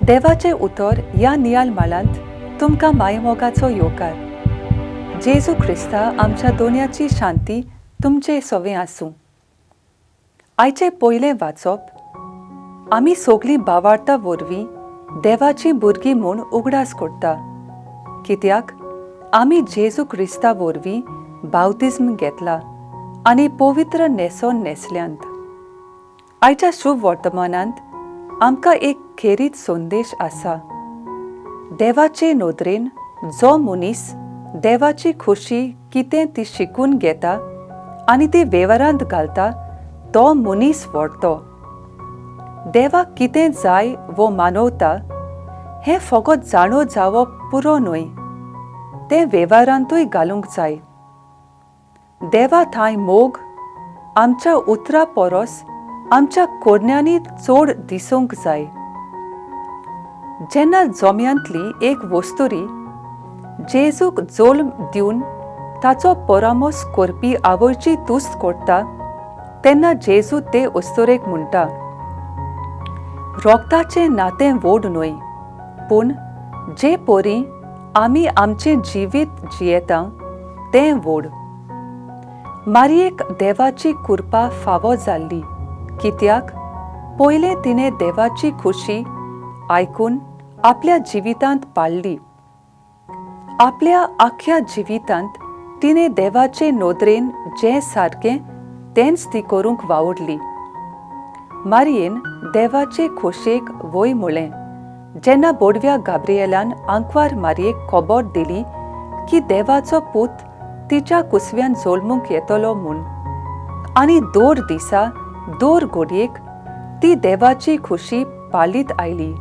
देवाचें उतर ह्या नियाल माळांत तुमकां मायमोगाचो येवकार. जेजू क्रिस्ता आमच्या दोनयाची शांती तुमचे सवें आसूं. आयचें पयलें वाचप आमी सगलीं बावार्ता वरवीं देवाचीं भुरगीं म्हूण उगडास करता, कित्याक आमी जेजू क्रिस्ता वरवीं बावतिज्म घेतला आनी पवित्र न्हेसोन न्हेसल्यांत. आयच्या शुभ वर्तमानांत आमकां एक खेरीत संदेश आसा. देवाचे नदरेन जो मनीस देवाची खोशी कितें ती शिकून घेता आनी ती वेव्हारांत घालता तो मनीस व्हडतो. देवाक कितें जाय वो मानवता हें फकत जाणो जावप पुरो न्हय, तें वेव्हारांतूय घालूंक जाय. देवा थांय मोग आमच्या उतरा परस आमच्या कोरण्यांनी चड दिसूंक जाय. जेन्ना जोम्यांतली एक वस्तुरी जेजूक जल्म दिवन ताचो परामोस करपी आवयची तुस्त करता तेन्ना जेजू ते अस्तुरेक म्हणटा, रोगताचें नातें व्हड न्हय, पूण जे परी आमी आमचें जिवीत जियेता तें व्हड. मारयेक देवाची कृपा फावो जाल्ली, कित्याक पयलें तिणें देवाची खुशी आयकून आपल्या जिवितांत पाळ्ळी. आपल्या आख्ख्या जिवितांत तिणें देवाचे नदरेन जें सारकें तेंच ती करूंक वावुरली. मारयेन देवाचे खोशयेक वय म्हळें जेन्ना बोडव्या गाब्रिएलान आंकवार मारयेक खबर दिली की देवाचो पूत तिच्या कुसव्यान जल्मूंक येतलो म्हूण, आनी दर दिसा दर घडयेक ती देवाची खुशी पाळीत आयली.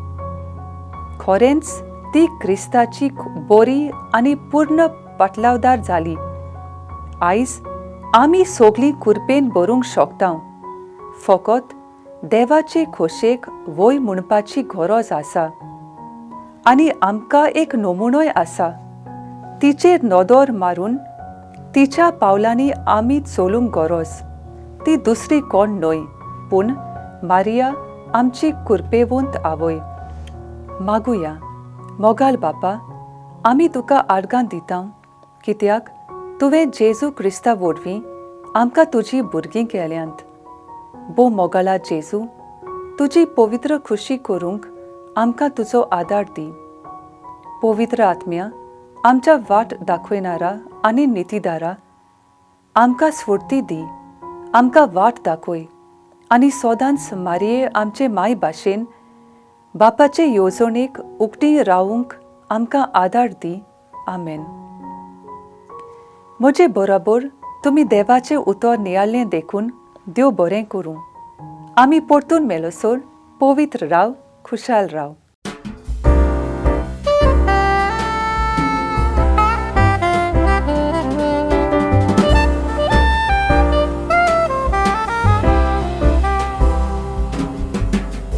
खरेंच ती क्रिस्ताची बरी आनी पूर्ण पाटलावदार जाली. आयज आमी सगलीं कुरपेन भरूंक शकता, फकत देवाचे खोशेक वय म्हणपाची गरज आसा. आनी आमकां एक नमुनोय आसा, तिचेर नदर मारून तिच्या पावलांनी आमी चलूंक गरज. ती दुसरी कोण न्हय पूण मारिया आमची कुरपेवंत आवय. मागुया. मोगाल बापा, आमी तुका आर्गां दिता, कित्याक तुवें जेजू क्रिस्ता वरवीं आमकां तुजी भुरगीं केल्यांत. भोव मोगाळा जेजू, तुजी पवित्र खुशी करूंक आमकां तुजो आदार दी. पवित्र आत्म्या, आमच्या वाट दाखयणारा आनी नितीदारा, आमकां स्फूर्ती दी, आमकां वाट दाखय आनी सदांच मारये आमचे माय भाशेन बापाचे येवजणेक उकती रावूंक आमकां आदार दी. आमेन. म्हजे बरोबर तुमी देवाचें उतर नियाळ्ळें देखून देव बरें करूं. आमी परतून मेलोसर पवित्र राव, खुशाल राव.